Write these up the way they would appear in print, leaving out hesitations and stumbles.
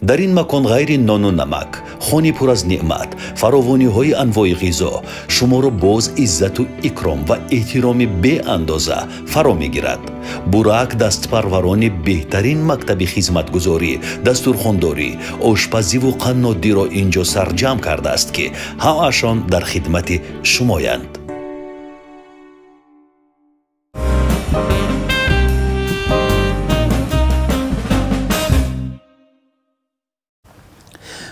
Дар ин макон ғайри нону намак, хони пур аз неъмат, фаровониҳои анвои ғизо шуморо боз иззату икром ва эҳтироми беандоза фаро мегирад. Бурак дастпарварони беҳтарин мактаби хизматгузорӣ, дастурхондорӣ, ошпазиву қанноддиро ин ҷо сарҷамъ кардааст, ки ҳамаашон дар хидмати шумоянд.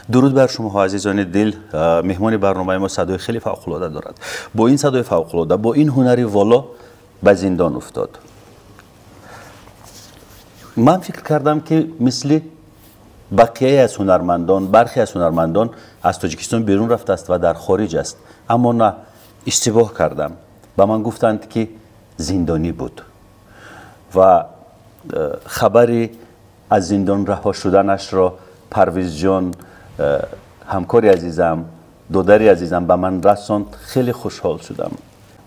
Дуруд бар шумоҳо, азизони дил. Меҳмони барномаи мо садои хеле фавқулода дорад. Бо ин садои фавқулода, бо ин ҳунари воло ба зиндон уфтод. Ман фикр кардам, ки мисли бақияи аз ҳунармандон, бархе аз ҳунармандон аз Тоҷикистон берун рафтааст ва дар хориҷ аст, аммо на, иштибоҳ кардам. Ба ман гуфтанд, ки зиндонӣ буд ва хабари аз зиндон раҳо шуданашро Парвизҷон, ҳамкори азизам, додари азизам, ба ман расонд. Хеле хушҳол шудам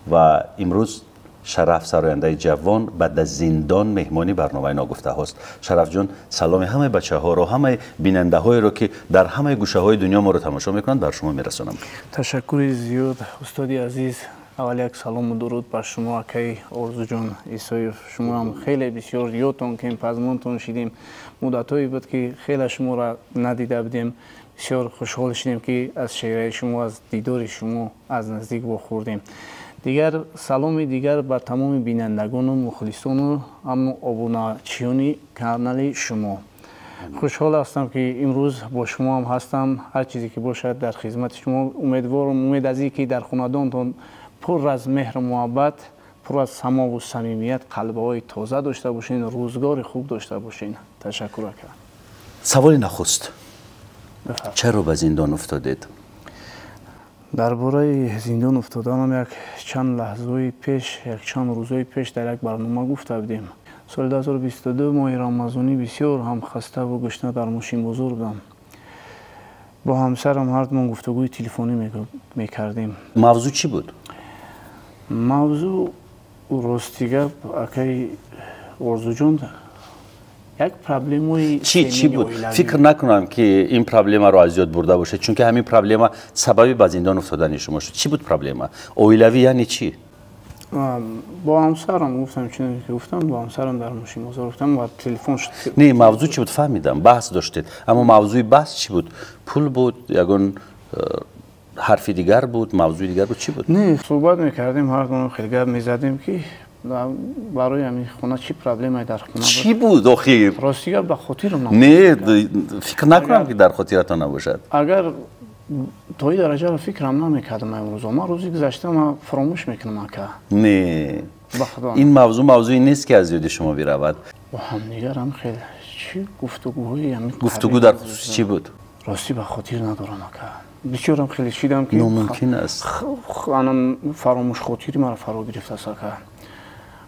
ва имрӯз Шараф, сарояндаи ҷавон, баъд аз зиндон меҳмони барномаи ногуфтаҳост. Шарафҷон, саломи ҳамаи бачаҳоро, ҳамаи бинандаҳоеро, ки дар ҳамаи гӯшаҳои дунё моро тамошо мекунанд, бар шумо мерасонам. Ташаккури зиёд, устоди азиз. Аввал як салому дуруд бар шумо, акаи Орзуҷон Исоев. Шумо ҳам хеле бисёр ёдтон ки пазмонтон шидем. Муддатҳое буд, ки хеле шуморо надида будем. Бисёр хушҳол шудем, ки аз шеъраи шумо, аз дидори шумо аз наздик вохӯрдем. Дигар саломи дигар ба тамоми бинандагону мухлисону ҳаму обуначиёни канали шумо. Хушҳол ҳастам, ки имрӯз бо шумо ҳам ҳастам. Ҳар чизе ки бошад, дар хизмати шумо. Умедворам, умед аз ин ки дар хонадонтон пур аз меҳру муҳаббат, пур аз самову самимият, қалбҳои тоза дошта бошед, рӯзгори хуб дошта бошед. Ташаккур, ака. Саволи нахуст: чаро ба зиндон уфтодед? Дар бораи зиндон уфтоданам як чанд лаҳзаҳои пеш, як чанд рӯзҳои пеш дар як барнома гуфта будем. Соли 2022, моҳи рамазонӣ, бисёр ҳам хаставу гушна дар мошинбозор будам. Бо ҳамсарам ҳардумон гуфтугӯи телефонӣ мекардем. Мавзӯъ чӣ буд? Мавзӯъ, рости гап, акаи Орзуҷон, як проблемаи чӣ чӣ буд? Фикр накунам, ки ин проблемаро аз ёд бурда бошед, чунки ҳамин проблема сабаби ба зиндон уфтодани шумо шуд. Чӣ буд проблема оилавӣ, яъне чӣ? Бо ҳамсарам гуфтам, чуне ки гуфтам, бо ҳамсарам дар мошинбозор гуфтам ва телефон шуд. Не, мавзӯъ чӣ буд, фаҳмидам, баҳс доштед, аммо мавзӯи баҳс чӣ буд? Пул буд, ягон ҳарфи дигар буд, мавзӯи дигар буд, чӣ буд? Не, суҳбат мекардем, ҳардумон хеле гап мезадем, ки барои ҳамин хона чӣ проблемае дар хона. Чӣ буд охир? Рости гап, ба хотирам. Не, фикр накунам, ки дар хотиратон набошад. Агар то ин дараҷаро фикрам намекардам имрӯзо. Ман рӯзи гузашта ман фаромӯш мекунам, ака. Не, ин мавзӯъ мавзӯе нест, ки аз ёди шумо биравад. Бо ҳамдигарам хеле чӣ гуфтугӯҳои ҳамин. Гуфтугӯ дар хусуси чӣ буд? Ростӣ, ба хотир надорам, ака. Бисёрам хеле шидам, ки номумкин аст. Анам фаромӯшхотири маро фаро гирифтааст, ака.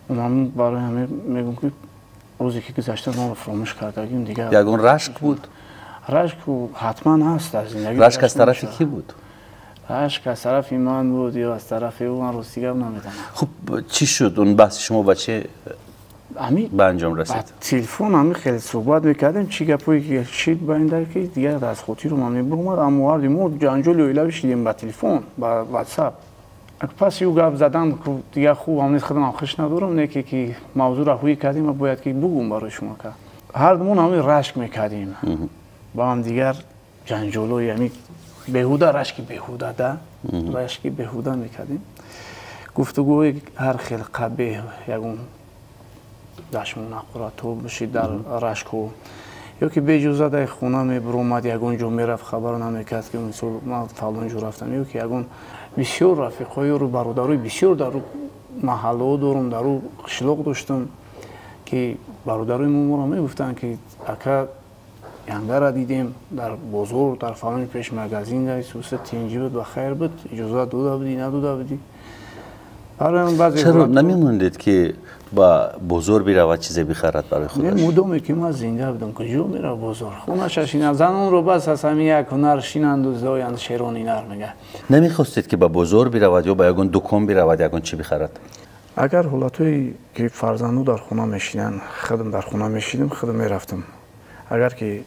Ман барои ҳамин мегӯм, ки рӯзе ки гузашта маро фаромӯш кардагим дигар. Ягон рашк буд? Рашк ҳатман ҳаст аз зиндагӣ. Рашк аз тарафи кӣ буд? Рашк аз тарафи ман буд ё аз тарафи ӯ, ман рости гап намедонам. Хуб, чӣ шуд? Он баҳси шумо ба чӣ ба анҷом расид? Телефон ҳамин хеле суҳбат мекардем, чӣ гапое ки шид ба ин дар, ки дигар аз хотирам ҳам мебуромад. Аммо ҳарди мо ҷанҷоли оилавӣ шидем ба телефон, ба ватсап. Паси ӯ гап задан дигар хуб ҳам нест, худам ҳам хуш надорам, не ки мавзӯъро ҳуй кардем ва бояд ки бугум барои шумо, ка ҳардумон ҳамин рашк мекардем ба ҳам дигар, ҷанҷолои ҳамин беҳуда, рашки беҳуда да, рашки беҳуда мекардем, гуфтугӯҳои ҳар хел қабеҳ, ягон дашмонақуратҳо бошид дар рашкҳо, ё ки беиҷоза дар хона мебуромад, ягон ҷо мерафт, хабар намекард, ки мисол ман фалон ҷо рафтам, ё ки ягон бисёр рафиқҳоёру бародарои бисёр дар маҳаллаҳо дорум, дар ӯ қишлоқ доштам, ки бародарои мо моро мегуфтанд, ки ака, янгара дидем дар бозор, дар фалони пеш магазин, суса тинҷӣ буд, ба хайр буд, иҷоза дода будӣ, надода будӣ. Чаро намемондед, ки ба бозор биравад, чизе бихарад барои худаш? Мудоме ки ман зинда будам, куҷо мерав бозор? Хонаша шинад, занонро бас аз ҳамин як ҳунар шинанду зоянд шерони нар, мега. Намехостед, ки ба бозор биравад ё ба ягон дукон биравад, ягон чӣ бихарад? Агар ҳолатҳое ки фарзанду дар хона мешинанд, худам дар хона мешидам, худам мерафтам. Агар ки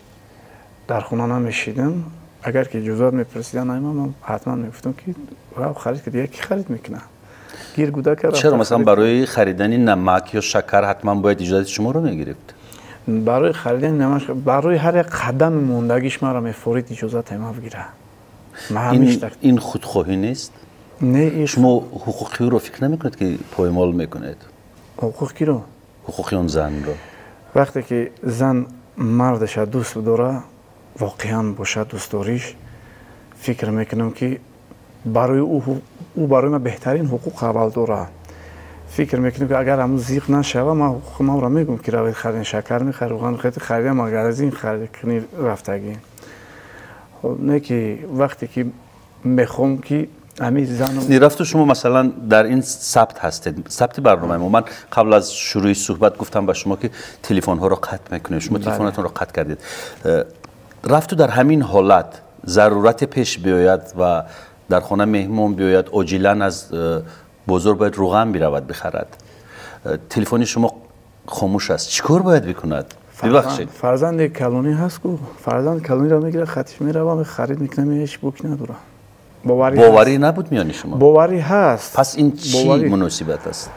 дар хона намешидам, агар ки иҷозат мепурсидан, ман ҳатман мегуфтам ки рав харид, ки дигар ки харид мекунад? Гир гудака. Чаро масалан барои харидани намак ё шакар ҳатман бояд иҷозати шуморо мегирифт? Барои харидани намак, барои ҳар як қадами мондагиш маро мефорид иҷозат ма бигира. Ин худхоҳӣ нест? Не. Шумо ҳуқуқи ӯро фикр намекунед ки поймол мекунед? Ҳуқуқ киро? Ҳуқуқи он занро. Вақте ки зан мардаша дӯст дора, воқеан бошад дӯстдориш, фикр мекунам ки барои ӯ барои ман беҳтарин ҳуқуқ аввал дора. Фикр мекунам ки агар ҳамун зиқ нашава, ман ҳуқуқи маро мегӯм ки равед харидин, шакар мехарӣ, равған мехарӣ, харида магазин харид кунӣ рафтагӣ. Не ки вақте ки мехоҳам ки ҳамин занам рафту шумо масалан дар ин сабт ҳастед, сабти барномаи мо. Ман қабл аз шурӯи суҳбат гуфтам ба шумо ки телефонҳоро қатъ мекунед, шумо телефонатонро қатъ кардед. Рафту дар ҳамин ҳолат зарурате пеш биёяд ва дар хона меҳмон биёяд, оҷилан аз бозор бояд равған биравад бихарад, телефони шумо хомӯш аст, чӣ кор бояд бикунад? Бибахшед. Фарзанди калонӣ ҳаст ку, фарзанди калониро мегирад, хатиш мерава, харид мекунад, ҳеҷ буки надорад. Боварӣ набуд миёни шумо? Боварӣ ҳаст. Пас ин чӣ муносибат аст?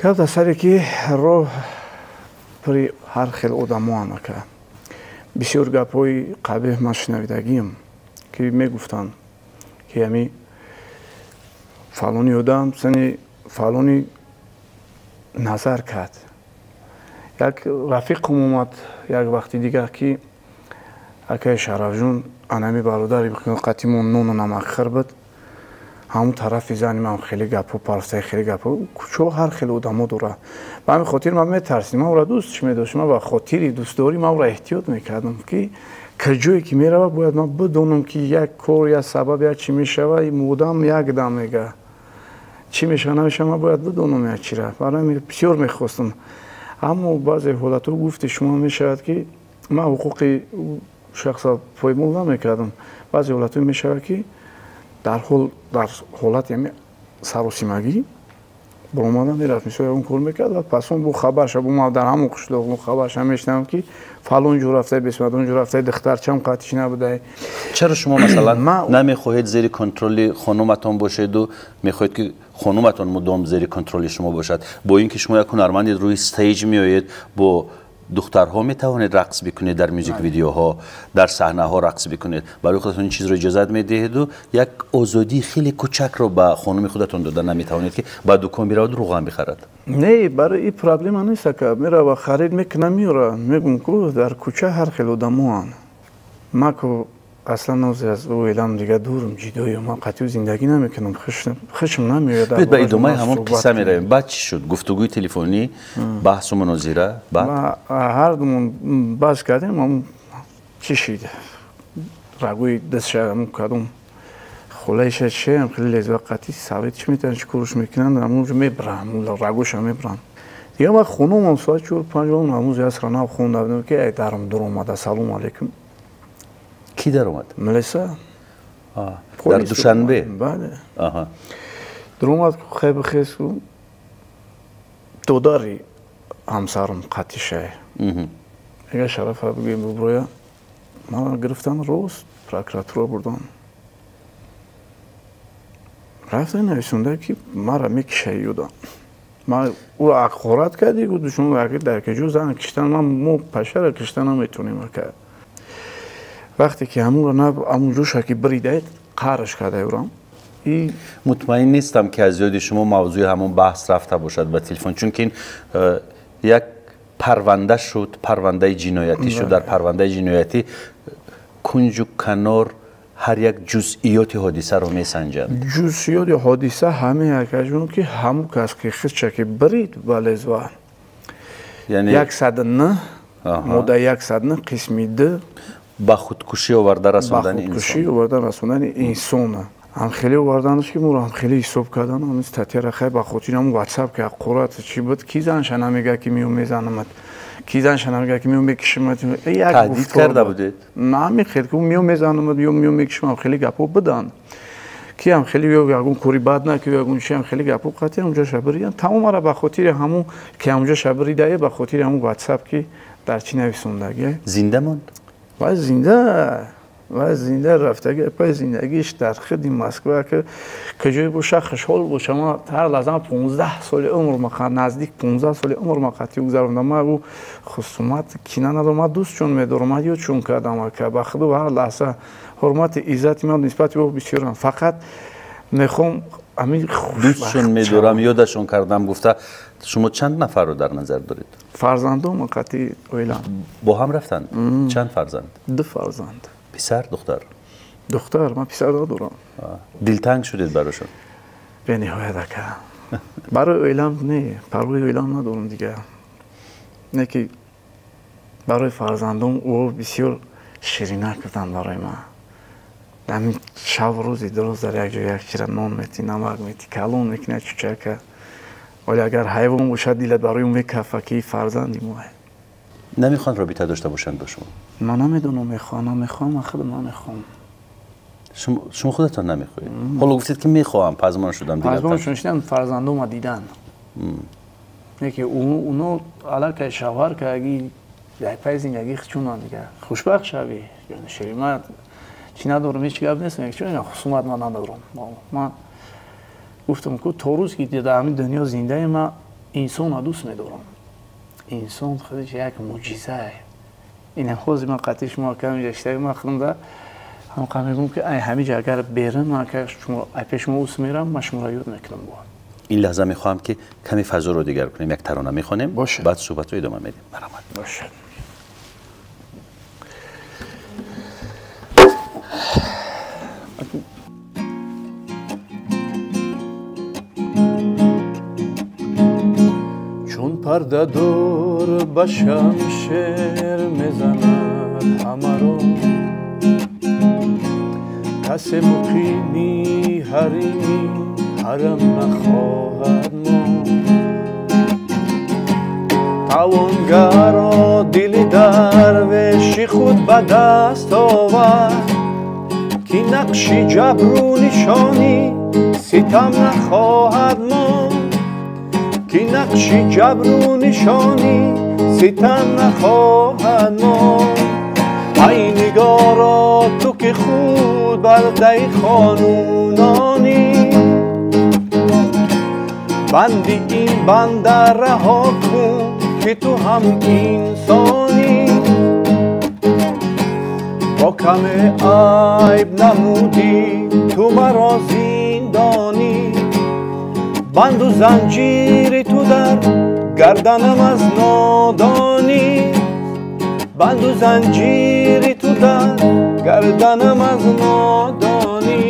Гап дар саре ки роҳ пури ҳар хел одамоам ака. Бисёр гапҳои қабеҳ ман шунавидагиам ки мегуфтанд ки ҳами фалони одам сани фалони назар кард. Як рафиқам омад як вақти дигар ки акаи Шарафҷон анами бародари қатимон нону намак хӯр буд, ҳамун тарафи зани ман хеле гапҳо парфтаи, хеле гапҳо кӯчо ҳар хел одамо дорад. Ба ҳамин хотир ман метарсидам, ман ӯро дӯстш медоштам, ман ба хотири дӯстдорӣ ман ӯро эҳтиёт мекардам ки каҷое ки мерава бояд ман бидонам ки як кор, як сабаб, як чӣ мешава, ин одам як дам мега чӣ мешава намешава, ман бояд бидонам як чира. Барои ҳамин бисёр мехостам. Аммо баъзе ҳолатҳо гуфти шумо мешавад ки ман ҳуқуқи шахса поймол намекардам. Баъзе ҳолатҳо мешавад ки дар ҳолати ҳами саросимагӣ баромада мерафт, мисол ягон кор мекард ва пас он бо хабарша, бо ман дар ҳамон қишлоқ хабарша мешунавам ки фалон ҷо рафтай, бесмадон ҷо рафтай, духтарчам қатиш набудай. Чаро шумо масалан намехоҳед зери контроли хонуматон бошеду мехоҳед ки хонуматон мудом зери контроли шумо бошад? Бо ин ки шумо як ҳунармандед, рӯи stage меоед, бо духтарҳо метавонед рақс бикунед, дар мюзик видеоҳо, дар саҳнаҳо рақс бикунед, барои худатон ин чизро иҷозат медиҳеду як озодии хеле кӯчакро ба хонуми худатон дода наметавонед ки ба дукон биравад, равған бихарад? Не, барои ин проблема нест ака. Мерава харид мекуна, меёра. Мегӯм ку дар кӯча ҳар хел одамоанд. Ман ку аслан нози аз оилам дига дурам, ҷидоям, ман қатъи зиндагӣ намекунам, хушм намеояд. Биёед ба идомаи ҳамон қисса меравем. Баъд чӣ шуд? Гуфтугӯи телефонӣ, баҳсу мунозира, баъд? Ҳар думон баҳс кардем, ҳамон чӣ шид? Рагӯи дастша ҳамон кадом хулаиша чиам хеле лезва қатъи савет чӣ метавонанд, чӣ корш мекунанд, ҳамонҷо мебарам, рагӯша мебарам. Дига ман хонумам соат 4-5 ҳамон асра нав хонда будам ки ай дарам дур омада, салому алайкум. Ки даромад? Милиса. Дар Душанбе? Бале. Даромад, хай бихез, додари ҳамсарам қатишай. Мега Шарафа бигӯем буброя. Мана гирифтан рост прокуратура бурдан. Рафтан нависонда ки мара мекишай юда. Ман ӯро ҳақорат кардӣ, гуфт шумо дар куҷо зан киштан, ман мо пашара киштан наметонем ака. Вақте ки ҳамонро ҳамон ҷоша ки биридед, қарш карда ӯрам. Мутмаин нестам ки аз ёди шумо мавзӯи ҳамон баҳс рафта бошад ба телефон, чунки ин як парванда шуд, парвандаи ҷиноятӣ шуд. Дар парвандаи ҷиноятӣ кунҷу канор ҳар як ҷузъиёти ҳодисаро месанҷанд. Ҷузъиёти ҳодиса ҳамин акаҷон ки ҳамон кас ки худша ки бирид ба лезва 109 модда 109 қисми 2 ба худкушӣ оварда расондани инсон. Ба худкушӣ оварда расондани инсона. Ҳам хеле оварданаш ки моро ҳам хеле ҳисоб кардан, ҳамин статьяра хай ба хотири ҳамон ватсап ки ҳақорат чӣ буд, ки занша намега ки меом мезанамат, ки занша намега ки меом мекишимат. Таҳдид карда будед? На, ҳамин хел ки меом мезанамат ё меом мекишимам, хеле гапҳо буданд. Ки ҳам хеле ё ягон кори бад наки, ё ягон чи ҳам хеле гапҳо қатъи ҳамонҷо шабридан. Тамом мара ба хотири ҳамон ки ҳамонҷо шабридае, ба хотири ҳамон ватсап ки дар чӣ нависондагӣ. Зинда монд? Вай зинда, вай зинда рафтаги пай зиндагиш дар худи Москва ки куҷое боша хушҳол боша. Ман ҳар лаҳза 15 соли умр мақа наздик 15 соли умр ма қатъи гузарондам. Ман ӯ хусумат кина надорам, ман дӯстчон медорам, ман ёдшон кардам ака. Ба худо ҳар лаҳза ҳурмати иззати ман нисбати ӯ бисёрам. Фақат мехоҳам ҳамин дӯстшон медорам, ёдашон кардам гуфта шумо чанд нафарро дар назар доред? Фарзандом қатъи оилам. Бо ҳам рафтанд? Чанд фарзанд? 2 фарзанд. Писар, духтар? Духтар, ман писар надорам. Дилтанг шудед барошон? Бениҳоят ака. Барои оилам не, парвои оилам надорам дигар. Не ки барои фарзандом ӯ бисёр ширина карданд барои ман. Ҳамин шаб рӯзи дуруст дар як ҷо як чира нон метӣ, намак метӣ, калон мекунад чучака. Вале агар ҳайвон бошад дилат барои ӯ мекафа ки фарзанди мо. Намехоҳанд робита дошта бошанд бо шумо? Ман намедонам, мехоҳам, намехоҳам, ман худам намехоҳам. Шумо худатон намехоҳед? Ҳоло гуфтед ки мехоҳам, пазмон шудам. Пазмон шудам, фарзандома дидан. Не ки уно аллакай шавҳар кардаги дар пай зиндагӣ чунан дигар. Хушбахт шавӣ. Шири ман чӣ надорам, ҳеҷ гап нест, чун хусумат ман надорам. Ман гуфтам ку то рӯз ки дар ҳамин дунё зиндаем, ман инсонро дӯст медорам. Инсон худаш як мӯъҷизае. Ин ҳозир ман қатъи шумо кам ҷаштаги ман худам да ҳамқа мегӯм ки ай ҳамин ҷо агар берам, ман агар шумо ай пеш шумо ус мерам, ман шуморо ёд мекунам. Ин лаҳза мехоҳам ки каме фазоро дигар кунем, як тарона мехонем, баъд суҳбатро идома медиҳем. Марҳамат. Бошад. Чун пардадор ба шамшер мезанад ҳамаро, касе муқими ҳарими ҳарам нахоҳад монд. Тавонгаро дили дарвеши худ ба даст овард, ки нақши ҷабру нишони ситам нахоҳад монд. Ки нақши ҷабру нишони ситам нахоҳад монд. Ай нигоро ту ки худ бардаи қонунонӣ, банди ин банда раҳо кун ки ту ҳам инсонӣ. Бо каме айб намудӣ ту маро зиндонӣ, банду занҷири ту дар гарданам аз нодонӣ. Банду занҷири ту дар гарданам аз нодонӣ.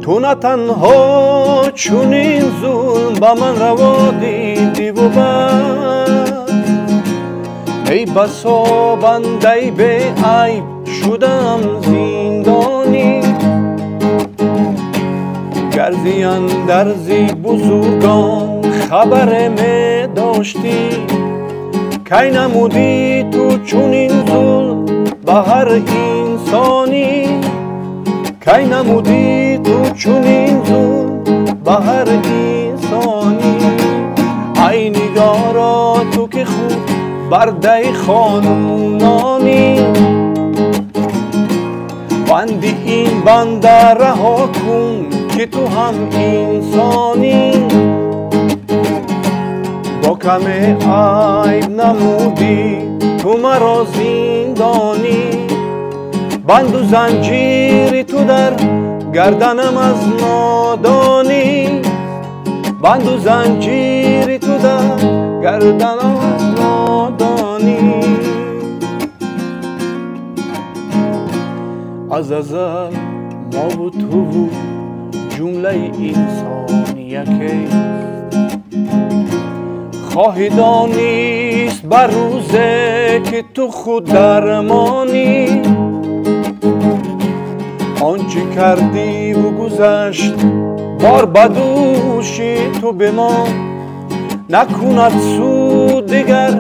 Ту на танҳо чунин зулм ба ман раво дидиву бад, эй басо бандаи беайб шудам зиндонӣ. Гарзи андарзи бузургон хабаре медоштӣ, кай намудӣ ту чунин зулм ба ҳар инсонӣ. Кай намудӣ ту чунин зулм ба ҳар инсонӣ. Ай нигоро ту ки худ бардаи қонунонӣ, банди ин банда раҳо кун ки ту ҳам инсонӣ. Бо каме айб намудӣ ту маро зиндонӣ, банду занҷири ту дар гарданам аз нодонӣ. Банду занҷири ту дар гарданам аз нодонӣ. Аз азал мову туву ҷумлаи инсон якест, хоҳӣ донист ба рӯзе ки ту худ дармонӣ. Он чӣ кардиву гузашт бор ба дӯши ту бимон, накунад суд дигар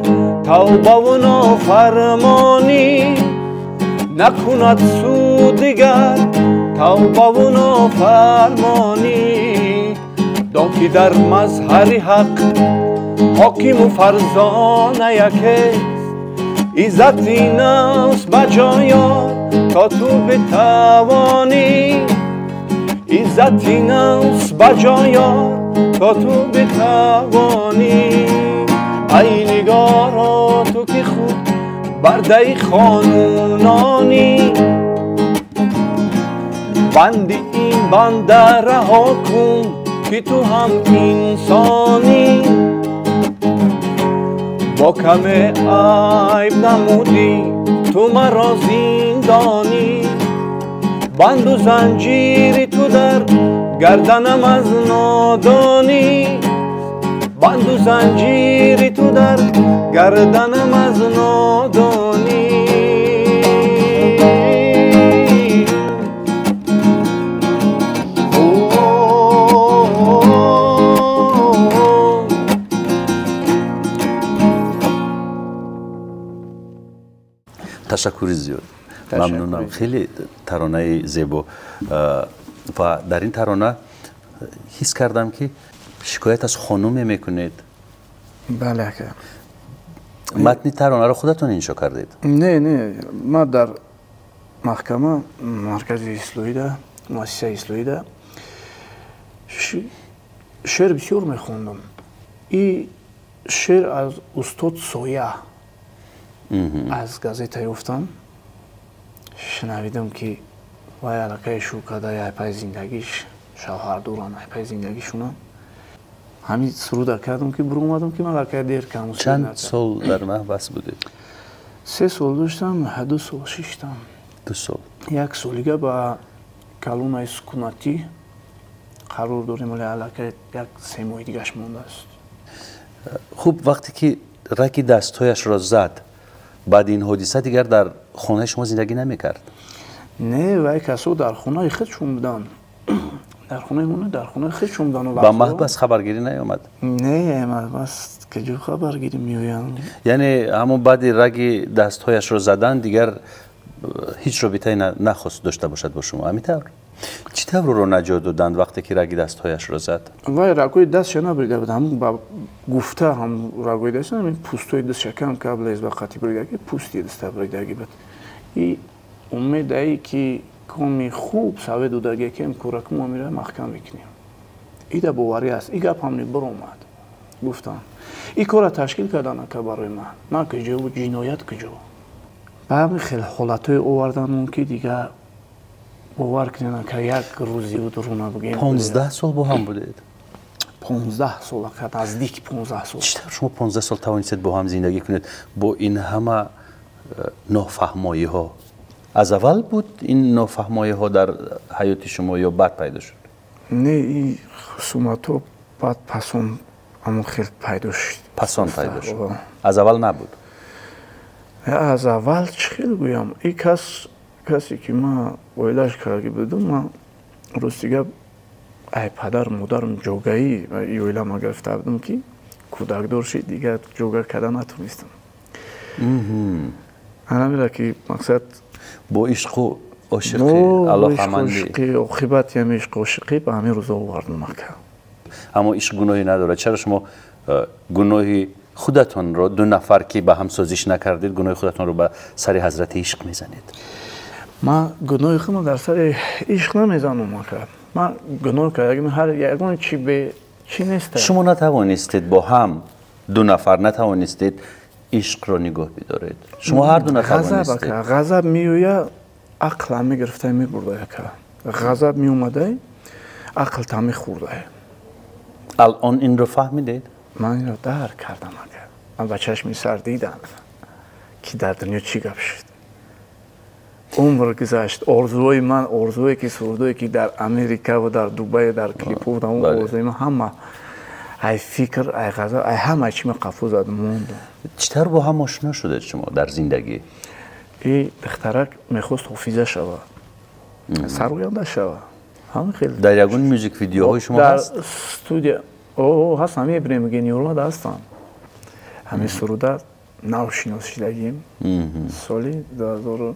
тавбаву нофармонӣ. Накунад суд дигар тавбаву нофармонӣ. Дон ки дар мазҳари ҳақ ҳокиму фарзона якест, иззати нафс ба ҷой ор то ту битавонӣ, иззати нафс ба ҷой ор то ту битавонӣ. Ай нигоро, ту ки худ бардаи қонунонӣ, банди ин банда раҳо кун ки ту ҳам инсонӣ. Бо каме айб намудӣ ту маро зиндонӣ, банду занҷири ту дар гарданам аз нодонӣ, банду занҷири ту дар гарданам аз нодонӣ. Ташаккури зиёд, мамнунам. Хеле таронаи зебо ва дар ин тарона ҳис кардам ки шикоят аз хонуме мекунед. Бале ака. Матни таронаро худатон иншо кардед? Не, не, ман дар маҳкама маркази ислоҳида, муассисаи ислоҳида шеър бисёр мехондам. И шеър аз устод Соя аз газета ёфтам. Шунавидам ки вай аллакай шу карда айпай зиндагиш, шавҳар доранд, айпай зиндагишона. Ҳамин суруда кардам ки биромадам ки ман аллакай дер кардам. Чанд сол дар маҳбас будед? 3 сол доштам, 2 сол шиштам. 2 сол. Як солига ба колонаи сукунатӣ қарор дорем, вале аллакай як 3 моҳи дигаш мондааст. Хуб, вақте ки раки дастҳояшро зад, баъди ин ҳодиса дигар дар хонаи шумо зиндагӣ намекард? Не, вай касо дар хонаи худшон буданд. Дар хонаи мо, дар хонаи худшон буданд. Ба маҳбас хабаргирӣ наёмад? Не, маҳбас куҷо хабаргирӣ меоянд? Яъне ҳамон баъди раги дастҳояшро задан дигар ҳеҷ робитае нахост дошта бошад бо шумо, ҳамин тавр? Чӣ тавр ӯро наҷот доданд вақте ки раги дастҳояшро зад? Вай рагҳои дастша набрида буд, ҳамун ба гуфта ҳам рагҳои даст, ҳамин пӯстҳои дастша кам каблез ба қати бридаги, пӯсти даста бридаги буд. И умедае ки коми хуб саве додаге ки кӯраку мо мера маҳкам мекунем. Ида боварӣ аст, и гап ҳам баромад. Гуфтам. И кора ташкил кардан ака барои ман. Ман куҷо, ҷиноят куҷо? Ба ҳамин хел ҳолатҳое овардан ки дигар бовар кунед ака, як рӯзи руна бигем. 15 сол бо ҳам будед? 15 сол ака, наздик 15 сол. Чӣ тавр шумо 15 сол тавонистед бо ҳам зиндагӣ кунед бо ин ҳама нофаҳмоиҳо? Аз аввал буд ин нофаҳмоиҳо дар ҳаёти шумо ё баъд пайдо шуд? Не, ин хусуматҳо баъд пасон ҳамон хел пайдо шуд. Пасон пайдо шуд. Аз аввал набуд? Аз аввал чӣ хел гӯям? И касе ки ман оилаш карда будам, ман рости гап ай падар модарам ҷогаӣ и оила гирифта будам ки кӯдакдор шид, дигар ҷога карда натонистам. Ана ки мақсад бо ишқу ошиқӣ, алоқамандӣ, оқибати ҳами ишқу ошиқӣ ба ҳамин рӯзо овардум ака. Аммо ишқ гуноҳе надорад. Чаро шумо гуноҳи худатонро, ду нафар ки ба ҳам созиш накардед, гуноҳи худатонро ба сари ҳазрати ишқ мезанед? Ман гуноҳи худро дар сари ишқ намезанам ака. Ман гуноҳ кардагим ҳар ягон чи бе чи нест. Шумо натавонистед бо ҳам, ду нафар натавонистед ишқро нигоҳ бидоред. Шумо ҳар ду натавонистед. Ғазаб меояд, ақл мегирифта мебурда ака. Ғазаб меомада, ақл та мехӯрда. Алон инро фаҳмидед? Ман инро дарк кардам ака. Ман ба чашми сар дидам ки дар дунё чӣ гап шуд. Умр гузашт, орзуҳои ман, орзуое ки сурудое ки дар Америка ва дар Дубай, дар клипҳо будам, орзуи ман ҳама ай фикр, ай ғазаб, ай ҳама чи ман қафо зад мондам. Чӣ тавр бо ҳам ошно шудед шумо дар зиндагӣ? И духтарак мехост ҳофиза шава, сароянда шава. Ҳама хел. Дар ягон мюзик видеоҳои шумо ҳаст? Дар студия о ҳаст, ҳамин Ибраҳим Гениёрмада ҳастанд. Ҳамин суруда нав шинос шудагим соли 2000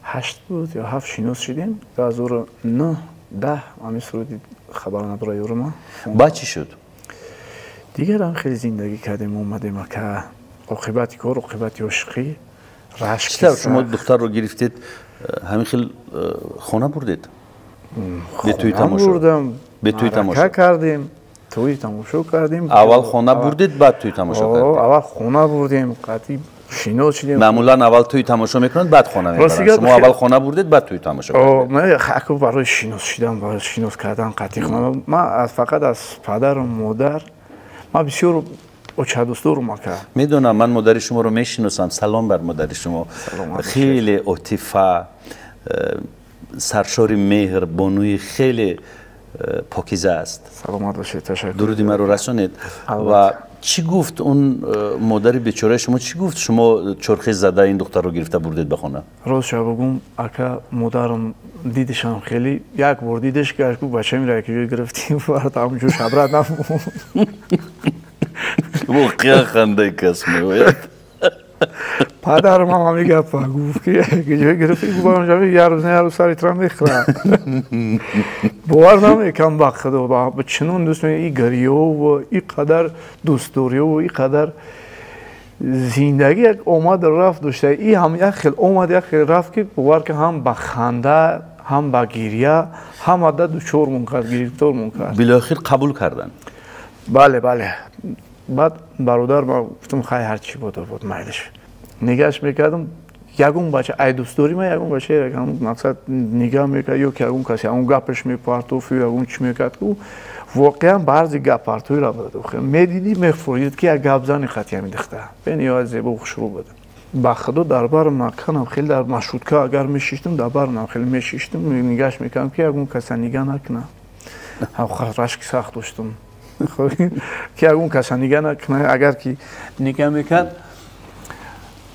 8 буд ё 7 шинос шудем. 2009 10 ҳамин суруди хабар надора ёрма. Баъд чӣ шуд? Дигар ҳам хеле зиндагӣ кардем, омадем ака. Оқибати кор, оқибати ошиқӣ, рашк. Чӣ тавр шумо духтарро гирифтед, ҳамин хел хона бурдед? Бе тӯи тамошо? Бурдам. Бе тӯи тамошо? Марака кардем, тӯи тамошо кардем. Аввал хона бурдед, баъд тӯи тамошо кардед? Аввал хона бурдем, қатъи шинос шудем. Маъмулан аввал тӯи тамошо мекунанд, баъд хона мебаранд. Шумо аввал хона бурдед, баъд тӯи тамошо кардед? Ман аку барои шинос шудан, барои шинос кардан қатъи хона. Ман фақат аз падару модар, ман бисёр очадӯстдорум ака. Медонам, ман модари шуморо мешиносам. Салом бар модари шумо. Хеле отифа, саршори меҳр, бонуи хеле покиза аст. Саломат бошед, ташаккур. Дуруди маро расонед. Ва чӣ гуфт он модари бечораи шумо? Чӣ гуфт шумо чорхез зада ин духтарро гирифта бурдед ба хона? Рост бигӯм ака, модарам дидишам хеле як бор дидиш гашт, гуфт бачаамро як ҷой гирифтим, фард ҳамчун шабрат намонд. Воқеан хандаи кас меояд. Падарам ҳам ҳамин гапа гуфт, ки як ҷой гирифтӣ, гуфт як рӯз на як рӯз сари тура мехӯрад. Бовар намекунам ба худо, ба чунон дӯст и гирёву и қадар дӯстдориёву и қадар зиндагӣ як омад рафт дошта. И ҳам як хел омад, як хел рафт, ки бовар ки ҳам ба ханда, ҳам ба гиря, ҳамада дучормон кард, гирифтормон кард. Билохир қабул карданд? Бале, бале. Баъд бародар ма гуфтам, хай ҳарчи буд буд, майлиш. Нигоҳаш мекардам, ягон бача ай дӯстдори ма, ягон бача мақсад нигаҳ мекард, ё ки ягон касе ягон гапаш мепартофт, ё ягон чӣ мекард, ку воқеан баъзе гаппартоиро буд. Медидӣ, мефурид, ки як гапзани хати ҳамин духтар бениҳоят зебо хушрӯ буд. Ба худо дар бар маканам хеле дар маршрутка агар мешиштам, дар барнам хеле мешиштам, нигоҳаш мекардам, ки ягон каса нигаҳ накунад. Рашки сахт доштам, ки ягон каса нигаҳ накунад. Агар ки нигаҳ мекард,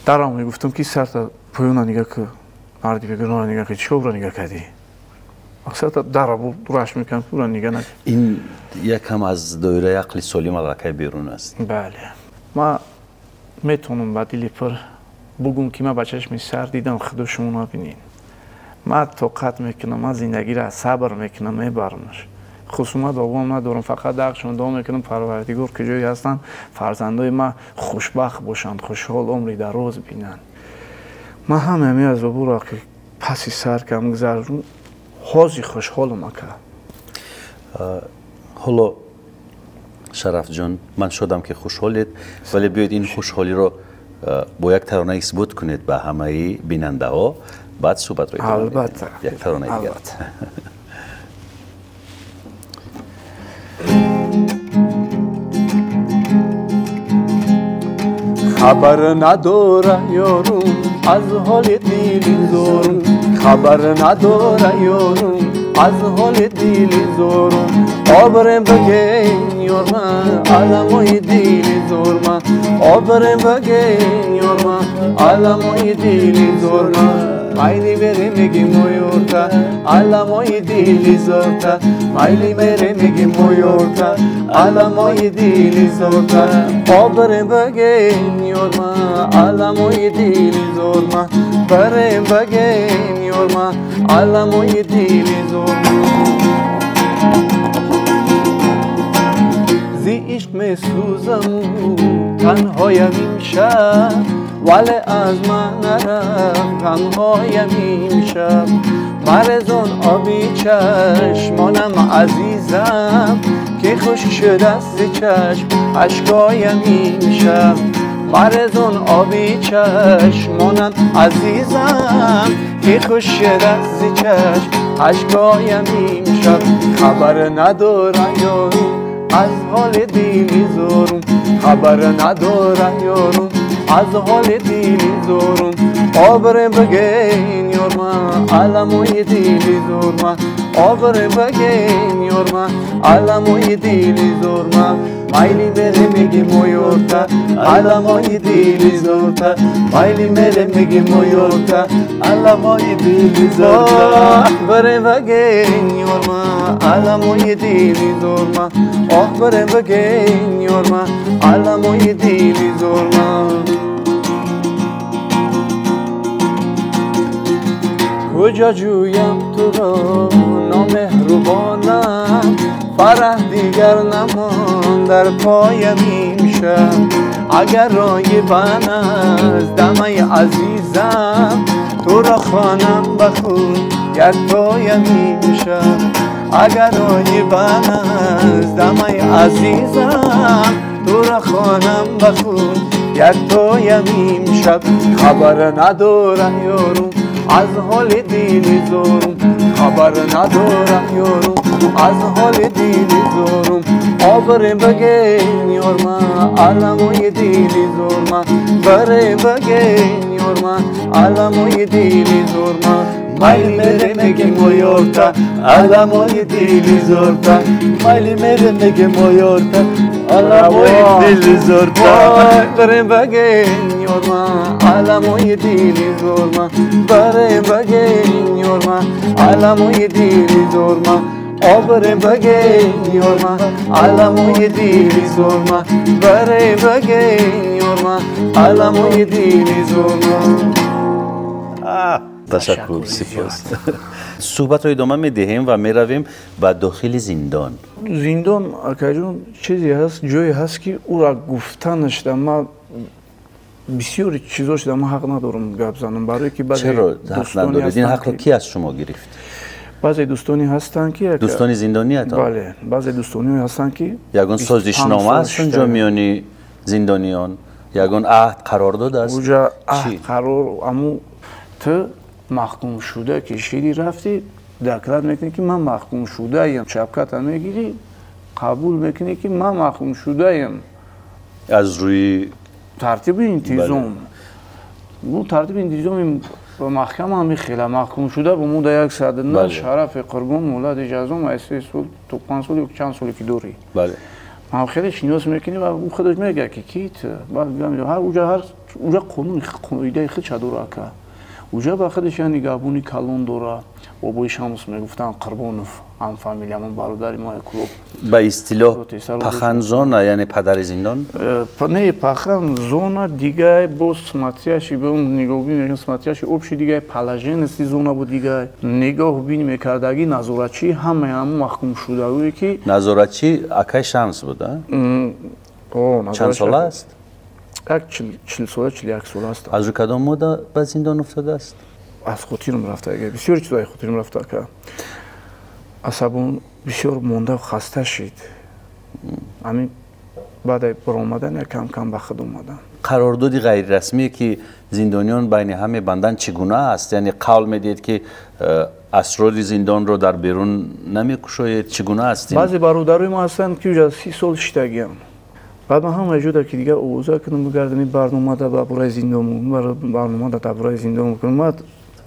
дарам мегуфтам, ки сарта поёна нигаҳ ку, марди бегуноҳро нигаҳ ку, чӣ обро нигаҳ кардӣ? Мақсад дара рашк мекардам, ки ӯро нигаҳ накунад. Ин якам аз доираи ақли солим аллакай берун аст. Бале, ман метавонам ба дили пур бугум, ки ман ба чашми сар дидам, худо шумо набинед. Ман тоқат мекунам, ман зиндагиро сабр мекунам, мебарамаш. Хусумат ба бобом надорам, фақат ҳақшон дуо мекунам, Парвардигор ки ҷое ҳастанд, фарзандои ман хушбахт бошанд, хушҳол умри дароз бинанд. Ман ҳама ҳамин аз боборо ки паси сар кам гузаштум, ҳозир хушҳолам ака. Ҳоло Шарафҷон, ман шодам ки хушҳолед, вале биёед ин хушҳолиро бо як тарона исбот кунед ба ҳамаи бинандаҳо, баъд суҳбатро идома медиҳем. Албатта. Як таронаи дигар. Хабар надора ёрум аз ҳоли дили зорум, хабар надора ёрум аз ҳоли дили зорум. Обрем бигин ёрма аламои дили зорма, обрем бигин ёрма аламои дили зорма. Майли мере меги моёрта аламои дили зорта, майли мере меги моёрта аламои дили зорта. Обрем бигин ёрма аламои дили зорма, барем бигин ёрма аламои дили зорма. Зи ишқ месӯзам танҳоям имшаб, вале аз ман нарафт ғамҳоям имшаб. Марезон оби чашмонам азизам, ки хушк шудаст зи чашм ашкоям имшаб. Марезон оби чашмонам азизам, ки хушк шудаст зи чашм ашкоям имшаб. Хабар надорам ёрум аз ҳоли дили зорум, хабар надорам ёрум аз ҳоли дили зорум. Обрем бигин ёрма аламои дили зорма, обрем бигин ёрма аламои дили зорма. Майли мере меги моёрта аламои дили зорта, майли мере меги моёрта аламои дили зорта. Барем бигин ёрма аламои дили зорма, оҳ барем бигин ёрма аламои дили зорма. Куҷо ҷӯям туро номеҳрубонам, фараҳ дигар намонд дар поям имшаб. Агар роибан аз дамаи азизам, туро хонам ба худ яктоям имшаб. Агар роибан аз дамаи азизам, туро хонам ба худ яктоям имшаб. Хабар надорам ёрум аз ҳоли дили зорум, хабар надорам ёрум аз ҳоли дили зорум. Обре баген ёрма аламои дили зорма, баре баген ёрма аламои дили зорма. Майли мере меге моёрта аламои дили зорта, майли мере меге моёрта аламои дили зорта. Баре баген ёрма аламои дили зорма, баре баген ёрма аламои дили зорма. Обре баген ёрма аламои дили зорма, баре баген ёрма аламои дили зорма. Ташаккур, сипос. Суҳбатро идома медиҳем ва меравем ба дохили зиндон. Зиндон, акаҷон, чизе ҳаст, ҷое ҳаст ки ӯра гуфтанаш да ман бисёри чизош да ман ҳақ надорам гап занам, барое ки баъзе чаро ҳақ надоред? Ин ҳақро ки аз шумо гирифт? Баъзе дӯстоне ҳастанд ки дӯстони зиндониятон? Бале, баъзе дӯстоне ҳастанд ки ягон созишнома аст унҷо миёни зиндониён? Ягон аҳд қарордод аст? Уҷа аҳд қарор аму ту маҳкумшуда ки шири рафтӣ, доклад мекунӣ ки ман маҳкумшудаям, шапката мегирӣ, қабул мекунӣ ки ман маҳкумшудаям. Аз рӯи тартиби интизом. Ӯ тартиби интизоми маҳкама ҳами хела маҳкумшуда бо мо да 109 шарафи қурбон муҳлати ҷазом аз 3 сол то 5 сол ё чанд соле ки дорӣ. Ман хеле шинос мекунӣ ва ӯ худаш мегӯяд ки ки ту? Ҳар уҷа ҳар уҷа қонуни қоидаи худша дора ака. Уҷа ба худаш як нигаҳбони калон дора. Бобои Шамс мегуфтанд Қурбонов, ҳам фамилиямон, бародари мо клуб. Ба истилоҳ пахан зона, яъне падари зиндон? Не, пахан зона дигай, боз смотрящий ба он нигоҳбин мекунад, смотрящий общий дигай, положенности зона буд дигай. Нигоҳбин мекардаги назоратчӣ ҳамаи ҳамон маҳкумшудагое ки назоратчӣ акай Шамс буд, а? Чанд сола аст? Як 40 сола, 41 сола аст. Аз рӯи кадом модда ба зиндон уфтодааст? Аз хотирам рафта, бисёр чизҳои хотирам рафта ака. Асабон бисёр монда хаста шид. Ҳамин баъд баромадан як кам-кам ба худ омадам. Қарордоди ғайрирасмие ки зиндониён байни ҳам мебанданд чӣ гуна аст? Яъне қавл медиҳед ки асрори зиндонро дар берун намекушоед, чӣ гуна аст? Баъзе бародарои мо ҳастанд ки уже 30 сол шиштагианд. Баъд ман ҳама ҷода ки дигар овоза кунам, бигардам ин барномада ба бораи зиндон, барномада дар бораи зиндон кунам. Ман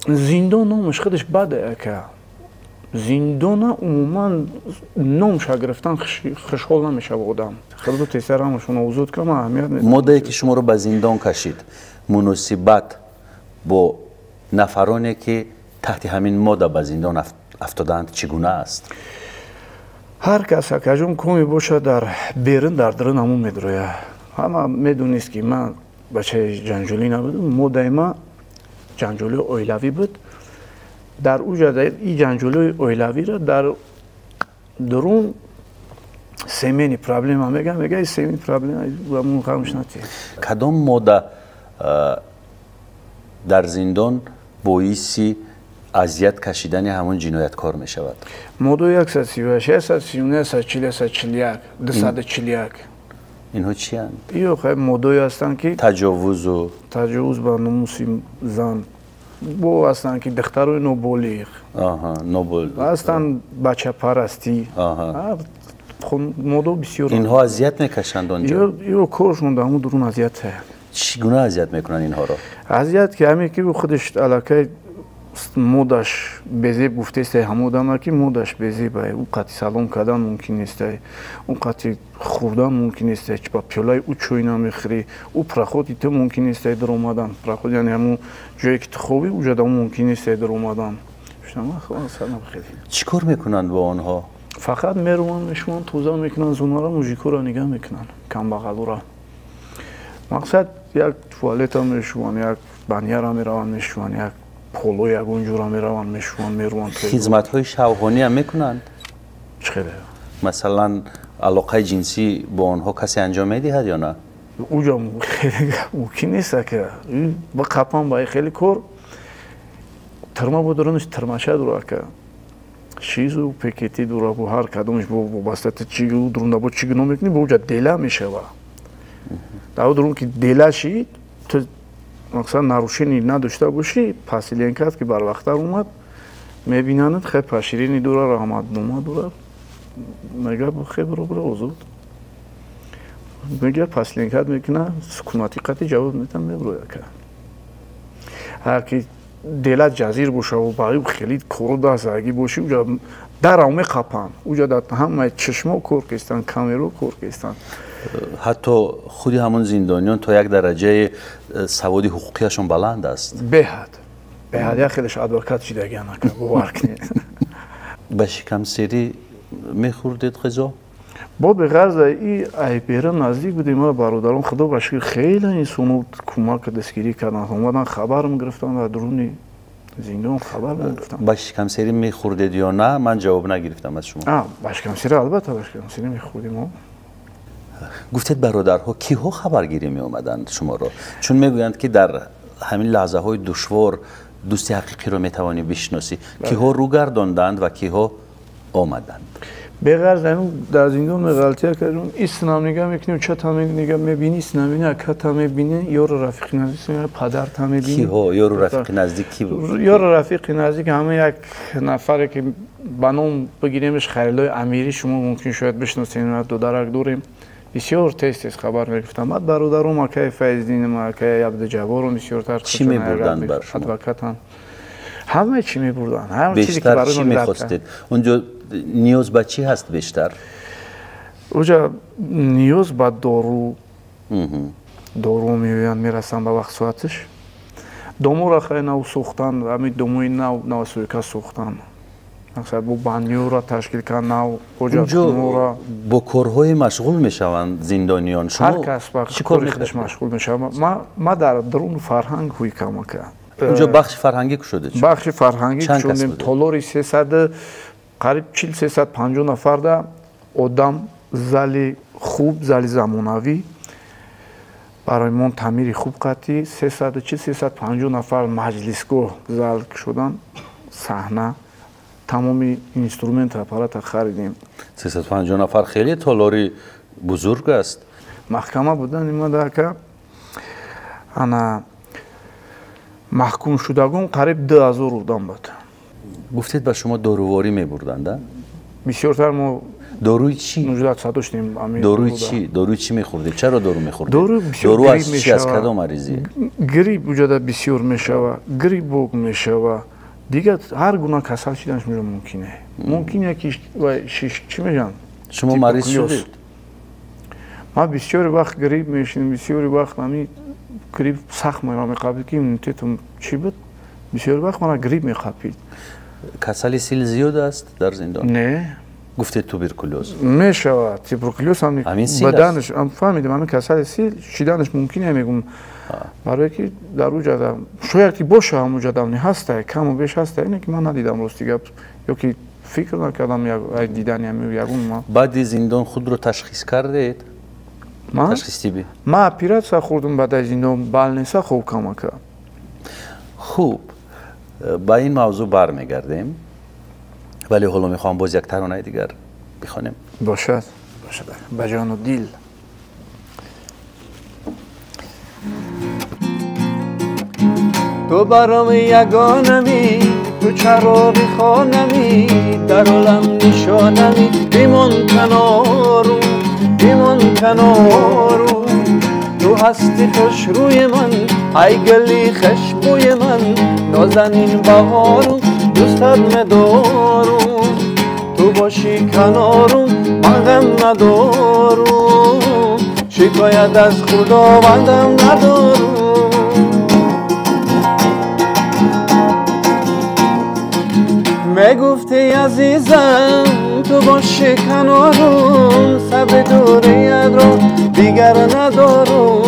зиндон номаш худаш баде ака. Зиндона умуман номша гирифтан хушҳол намешава одам. Худо тезтар ҳамашон озод кунам, ман аҳамият медиҳам. Моддае ки шуморо ба зиндон кашид, муносибат бо нафароне ки таҳти ҳамин модда ба зиндон афтодаанд чӣ гуна аст? Ҳар кас акаҷон коме бошад дар берун, дар дарун ҳамон медрояд. Ҳама медонист ки ман бачаи ҷанҷолӣ набудам. Моддаи ман ҷанҷолии оилавӣ буд. Дар уҷа ин ҷанҷолии оилавиро дар дарун семейный проблема мегӯям, мегӯяд семейный проблема ҳамон ғамш натиҳ. Кадом модда дар зиндон боиси азият кашидани ҳамон ҷинояткор мешавад? Моддаи 136, 139, 140, 141, 241. Инҳо чиянд? Ё хай моддаҳое ҳастанд ки таҷовузу таҷовуз ба номуси зан, бо ҳастанд ки духтарои ноболиғ, ҳастанд бачапарастӣ. Моддаҳо бисёр. Инҳо азият мекашанд онҷо? Ё коршон дар ҳамон дурун азият. Чӣ гуна азият мекунанд инҳоро? Азият ки ҳаме ки худаш аллакай моддаш безеб гуфтестай ҳамон одама ки моддаш безебай, ӯ қати салом кардан мумкин нестай, ӯ қати хӯрдан мумкин нестай, ба пиёлаи ӯ чой намехӯрӣ, ӯ проходи ту мумкин нестай даромадан. Проход яъне ҳамон ҷое ки ту хобӣ, уҷа да мумкин нестай даромадан. Чӣ кор мекунанд бо онҳо? Фақат мераванд, мешаванд, тоза мекунанд зонара, мужикоро нигаҳ мекунанд, камбағалура. Мақсад як туалета мешуванд, як баняра мераванд мешуванд, як Поло ягон ҷура мераванд, мешуванд, мераванд. Хизматҳои шавҳонӣ ҳам мекунанд? Чӣ хеле? Масалан, алоқаи ҷинсӣ бо онҳо касе анҷом медиҳад ё на? Уҷа хеле мумкин нест, ака. Ба қапан ба хеле кор тирма бо дуранаш тирмача дура, ака. Шизу пекети дура, бо ҳар кадомаш бо вобаста чӣ дурунда бо чӣ гуноҳ мекунӣ, бо уҷа дела мешава. Дар дурун ки дела шид, ту мақсад нарушение надошта бошӣ, пасиленкат ки барвақттар омад, мебинанд, хе паширини дура, раҳматнома дура, мега хе биро биро озод. Мега пасиленкат мекуна, сукунати қатъи ҷавоб метам, мебирояд ака. Ҳар ки дела ҷазир боша ва ба хеле кору дастагӣ бошӣ, уҷа дарав меқапанд. Уҷа дар ҳамаи чашмо кор кестанд, камеро кор кестанд. Ҳатто худи ҳамон зиндониён то як дараҷаи саводи ҳуқуқияшон баланд аст. Беҳад. Беҳад, як хелеш адвокат шидагиан, ака, бовар кунед. Ба шикамсерӣ мехӯрдед ғизо? Бо беғарза и айбера наздик будем, ма бародарон, худо ба шукр, хеле инсоно кӯмак дастгирӣ карданд, омадан хабарам гирифтанд, дар дуруни зиндон хабар гирифтанд. Ба шикамсерӣ мехӯрдед ё на? Ман ҷавоб нагирифтам аз шумо. Ба шикамсерӣ, албатта, ба шикамсерӣ мехӯрдем. Гуфтед бародарҳо киҳо хабаргирӣ меомаданд шуморо? Чун мегӯянд ки дар ҳамин лаҳзаҳои душвор дӯсти ҳақиқиро метавонӣ бишносӣ. Киҳо рӯ гардонданд ва киҳо омаданд? Беғарз дар зиндон ғалтия кардем, истинам нигаҳ мекунем, чата нигаҳ мебинӣ, истинам мебинӣ, аката мебинӣ, ёру рафиқи наздик, падарта мебинӣ. Киҳо? Ёру рафиқи наздик ки буд? Ёру рафиқи наздик ҳама як нафаре ки ба ном бигиремш, Хайруллои Амирӣ, шумо мумкин шояд бишносед, дударак дорем. Бисёр тез-тез хабар мегирифтам. Баъд бародаром, акаи Файздинам, акаи Абдуҷаббором бисёртар чӣ мебурданд бар шумо? Адвокатан. Ҳама чӣ мебурданд? Ҳар чизе ки бештар барои чӣ мо дард мехостед? Унҷо ниёз ба чӣ ҳаст бештар? Уҷа ниёз ба дору. Дору меоянд, мерасанд ба вақт соатиш. Доморо хеле нав сохтанд, ҳамин домои нав навсӯйка сохтанд. Мақсад бо банёро ташкил кард, нав ҳоҷатхонаро. Бо корҳое машғул мешаванд зиндониён? Ҳар кас ба чӣ кор кори худаш мекунад? машғул мешавад. Ма дар дарун фарҳанг ҳуй камака. Унҷо бахши фарҳангӣ кушода шуд? Бахши фарҳангӣ Чанд кас кушодем. будед? Толори 300, қариб 40-350 нафарда одам, зали хуб, зали замонавӣ. Барои мон таъмири хуб қатъӣ, 340-350 нафар маҷлисгоҳ зал кушоданд, саҳна, тамоми инструмент аппарата харидем. 350 нафар хеле толори бузург аст. Маҳкама будан имада, ака, ана маҳкумшудагон қариб 2000 одам буд. Гуфтед ба шумо доруворӣ мебурданд, а? Бисёртар мо Доруи чӣ? нуждат доштем. Доруи чӣ? Доруи чӣ мехӯрдед? Чаро дору мехӯрдед? Дору бисёр Дору аз грипп чӣ? Аз мешава. кадом маризӣ? Грипп уҷада бисёр мешава, гриппок мешава. Дигар ҳар гуна касал шиданаш мумкин е. Мумкин е ки шиш чӣ мегӯянд? Шумо мариз Туберкулёз. шудед? Ман бисёри вақт грипп мешинам, бисёри вақт ҳамин грипп сахт мера меқапид, ки иммунитетам чӣ буд? Бисёри вақт мана грипп меқапид. Касали сил зиёд аст дар зиндон? Не. Гуфтед туберкулёз. Мешавад. Туберкулёз ҳам Ҳамин сил аст? баданаш, ам фаҳмидам, ҳамин касали сил шиданаш мумкин е, мегум. Барое ки дар уҷада шояд ки боша, ҳам уҷадам не ҳаста, каму беш ҳаста, ине ки ман надидам, рости гап, ё ки фикр накардам як дидани ҳамин ягон ман. Баъди зиндон худро ташхис кардед? Ман? Ташхис тиббӣ. Ман оператсия хӯрдам баъд аз зиндон, балнеса хоб камака. Хуб, ба ин мавзӯъ бармегардем, вале ҳоло мехоҳам боз як таронаи дигар бихонем. Бошад, бошад, ба ҷону дил. Ту баром ягонамӣ, ту чароғи хонамӣ, дар олам нишонамӣ, бимон канору, бимон канору. Ту ҳасти хушрӯи ман, ай гули хушбӯи ман, нозанин баҳору, дӯстат медорум. Ту бошӣ канорум, ман ғам надорум, шикоят аз худовандам надорум. Мегуфти азизам, ту бошӣ канорум, сабри дуриятро дигар надорум,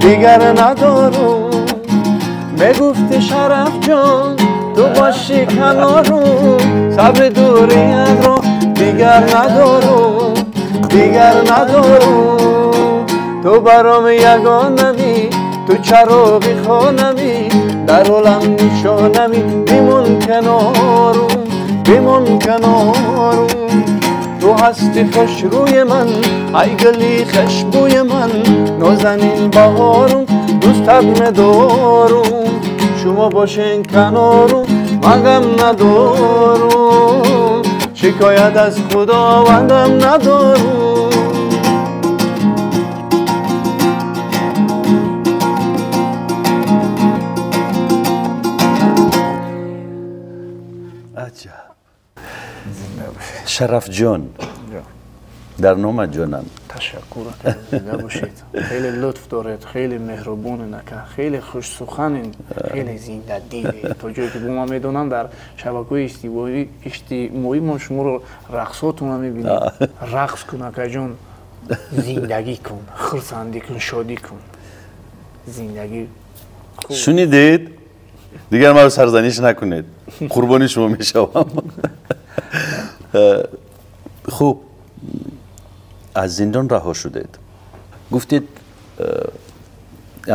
дигар надорум. Мегуфти Шараф ҷон, ту боши канорум, сабри дуриятро дигар надорум, дигар надорум. Ту баром ягонами, ту чароғи хонами, дар олам нишонами, бимон канорум, бимон канорум. Ту ҳасти хушрӯи ман, ай гули хушбӯи ман, нозанин баҳорум, дӯстат медорум. Шумо бошен канорум, ман ғам надорум, шикоят аз Худовандам надорум. Аҷаб. Шараф ҷон, дар номат ҷонам. Ташаккур, зинда бошед. Хеле лутф доред, хеле меҳрубонед, ака, хеле хушсуханед, хеле зиндадилед. То ҷое ки бо ман медонам, дар шабакаҳои иҷтимоӣ мо шуморо рақсотонро мебинем. Рақс кун, акаҷон, зиндагӣ кун, хурсандӣ кун, шодӣ кун. Зиндагӣ. Шунидед? Дигар маро сарзаниш накунед. Қурбони шумо мешавам. Хуб, аз зиндон раҳо шудед. Гуфтед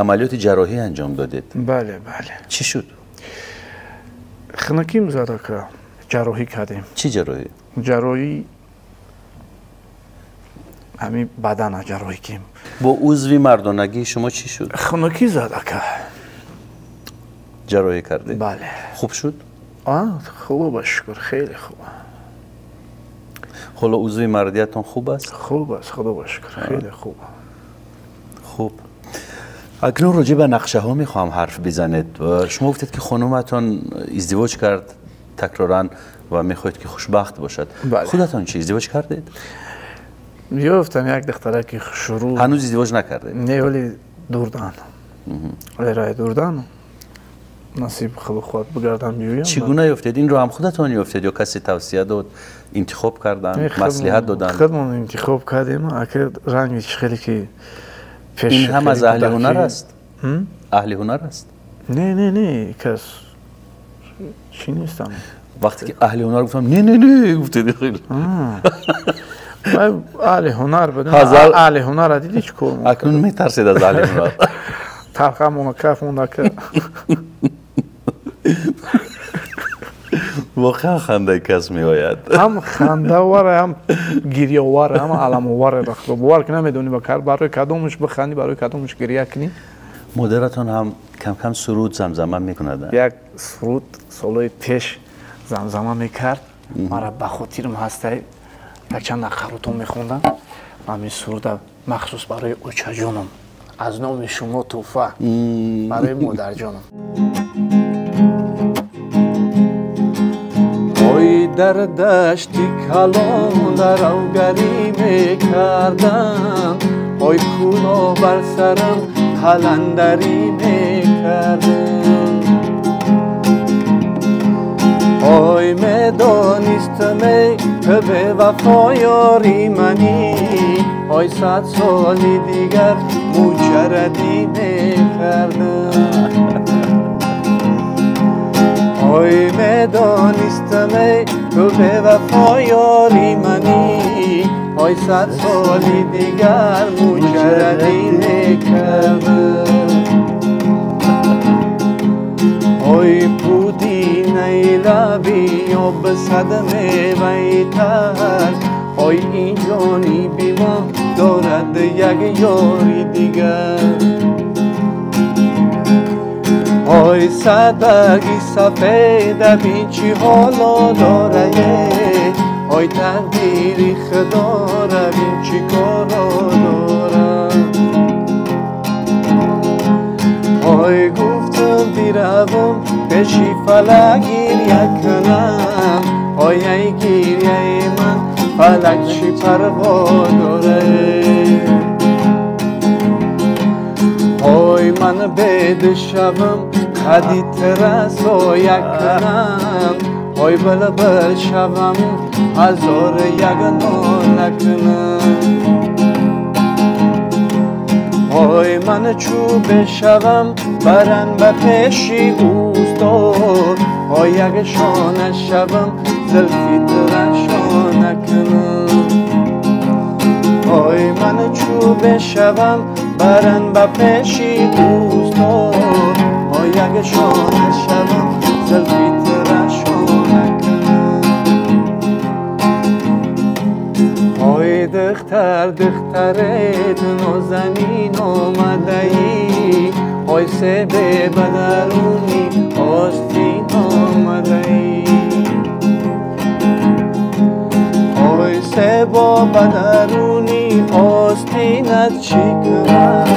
амалиёти ҷарроҳӣ анҷом додед. Бале, бале. Чӣ шуд? Хунуким зад, ака, ҷарроҳӣ кардем. Чӣ ҷарроҳӣ? Ҷарроҳӣ ҳамин бадана ҷарроҳӣ кем. Бо узви мардонагии шумо чӣ шуд? Хунукӣ зад, ака. Ҷарроҳӣ кардед? Бале. Хуб шуд? Хуб, шукр, хеле хуб. Ҳоло узви мардиятон хуб аст? Хуб аст, худо ба шукр, хеле хуб. Хуб. Акнун роҷеъ ба нақшаҳо мехоҳам ҳарф бизанед. Шумо гуфтед ки хонуматон издивоҷ кард такроран ва мехоҳед ки хушбахт бошад. Худатон чӣ, издивоҷ кардед? Ёфтам як духтараки хушрӯ. Ҳанӯз издивоҷ накардед? Не, вале дурдан. Вале рай дурдан. Насиб худо хоҳад бигардам биёям. Чӣ гуна ёфтед? Инро ҳам худатон ёфтед ё касе тавсия дод, интихоб карданд, маслиҳат доданд? Худмон интихоб кардем. Ака ранги чӣ хеле ки пеш. Ин ҳам аз аҳли ҳунар аст? Аҳли ҳунар аст? Не, не, не, кас чӣ нестам. Вақте ки аҳли ҳунар гуфтам, не, не, не, гуфтед хеле. Аҳли ҳунар будем. Аҳли ҳунарро дидӣ чӣ кор? Акнун метарсед аз аҳли ҳунар. Талхамона кафмона ка. Воқеан хандаи кас меояд. Ҳам хандаовар, ҳам гирёвар, ҳам аламовар. Ба бовар ки намедонӣ барои кадомаш бихандӣ, барои кадомаш гиря кунӣ. Модаратон ҳам кам-кам суруд замзама мекунад? Як суруд солҳои пеш замзама мекард. Мара ба хотирам ҳастай, якчанд нақарутон мехондам. Ман ин суруда махсус барои очаҷонам, аз номи шумо тӯҳфа барои модарҷонам. Ой, дар дашти калон даравгарӣ мекардам, ой кӯло бар сарам қаландарӣ мекардам. Ой медонистам, эй ту бевафо ёри манӣ, ой 100 соли дигар муҷаррадӣ мекардам. Ой медонистам, эй ту бевафо ёри манӣ, ой 100 соли дигар муҷаррадӣ мекардам. Ой пудинаи лаби об сад меваи тар, ой ин ҷониби мо дорад як ёри дигар. Ой сад барги сафеда бин чӣ ҳоло дорае, ой тақдири худора бин чӣ коро дорам. Ой гуфтам биравам пеши фалак гиря кунам, ой ай гиряи ман фалак чӣ парво дорад. Ой ман беда шавам қади тира соя кунам, ой булбул шавам ҳазор як нола кунам. های من چوب شوم برن به پیشی اوستاد های اگه شانه شوم زلفی ترشانه کنم های من چوب شوم برن به پیشی اوستاد های اگه شانه شوم زلفی ترشانه کنم های دختر دخترت نازنین آمده ای های سبه بدرونی آستین آمده ای های سبا بدرونی آستینت چی کنم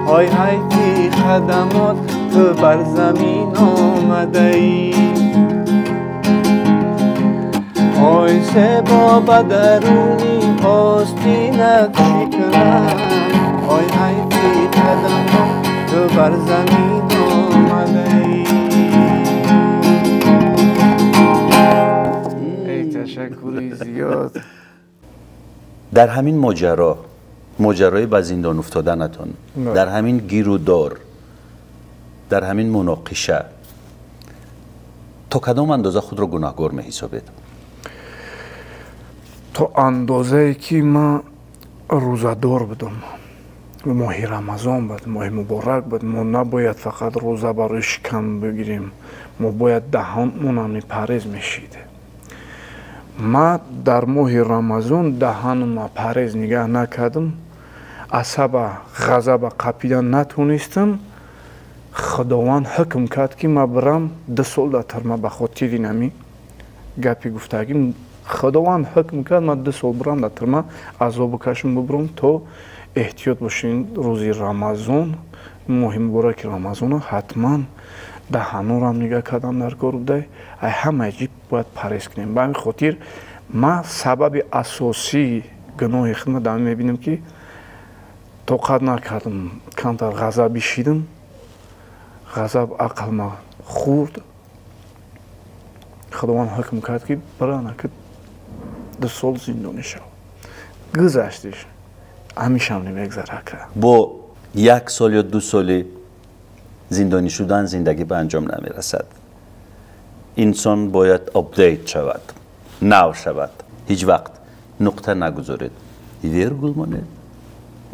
های حیفی خدمات تو بر زمین آمده ای های سبا بدرونی آستینت چی کنم های حیفی خدمات تو بر زمین آمده ای. ای تشکری زیاد. در همین ماجرای به زندان افتادنتون، در همین گیر و دار، در همین مناقشه، تا کدام اندازه خود را گناهگار می حسابید؟ تا اندازه که من روزه‌دار بودم، ماه رمضان بود، ماه مبارک بود، ما نباید فقط روزه برای شکم بگیریم، ما باید دهانمون هم پرهیز میشید. ما در ماه رمضان دهانم پرهیز نگاه نکردم، عصب غضب قپیدن نتونستم. خداوند حکم کرد که ما برم 2 سال در ترمه به خاطر اینمی گپی گفتگیم. خداوند حکم کرد من 2 سال برم در ترمه عذاب کشم ببرم تا احتیاط باشین. روزی رمضان، ماه مبارک رمضان، حتما دهانورم نگاه کردم در کار بوده، ای همه چی باید پرهیز کنیم. به همین خاطر من سبب اساسی گناه خودم دارم میبینم که طاقت نکردم، کمتر غضبی شدم، غضب عقل ما خورد. خداوند حکم کرد که برانه که 2 سال زندانی شو. گذشتش همیشه هم نمیگذره. با 1 سال یا 2 سال زندانی شدن زندگی به انجام نمیرسد. انسان باید update شود، نو شود. هیچ وقت نقطه نگذارید، ویرگول مانید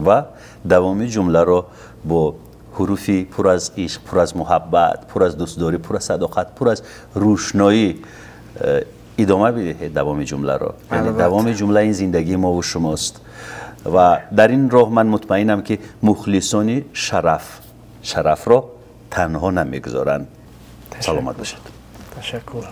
و دوام جمله را با حروفی پر از عشق، پر از محبت، پر از دوستداری، پر از صداقت، پر از روشنایی ادامه بدهید دوام جمله را. یعنی دوام جمله این زندگی ما و شماست و در این راه من مطمئنم که مخلصان شرف را تنها نمیگذارند. سلامت باشید. تشکر.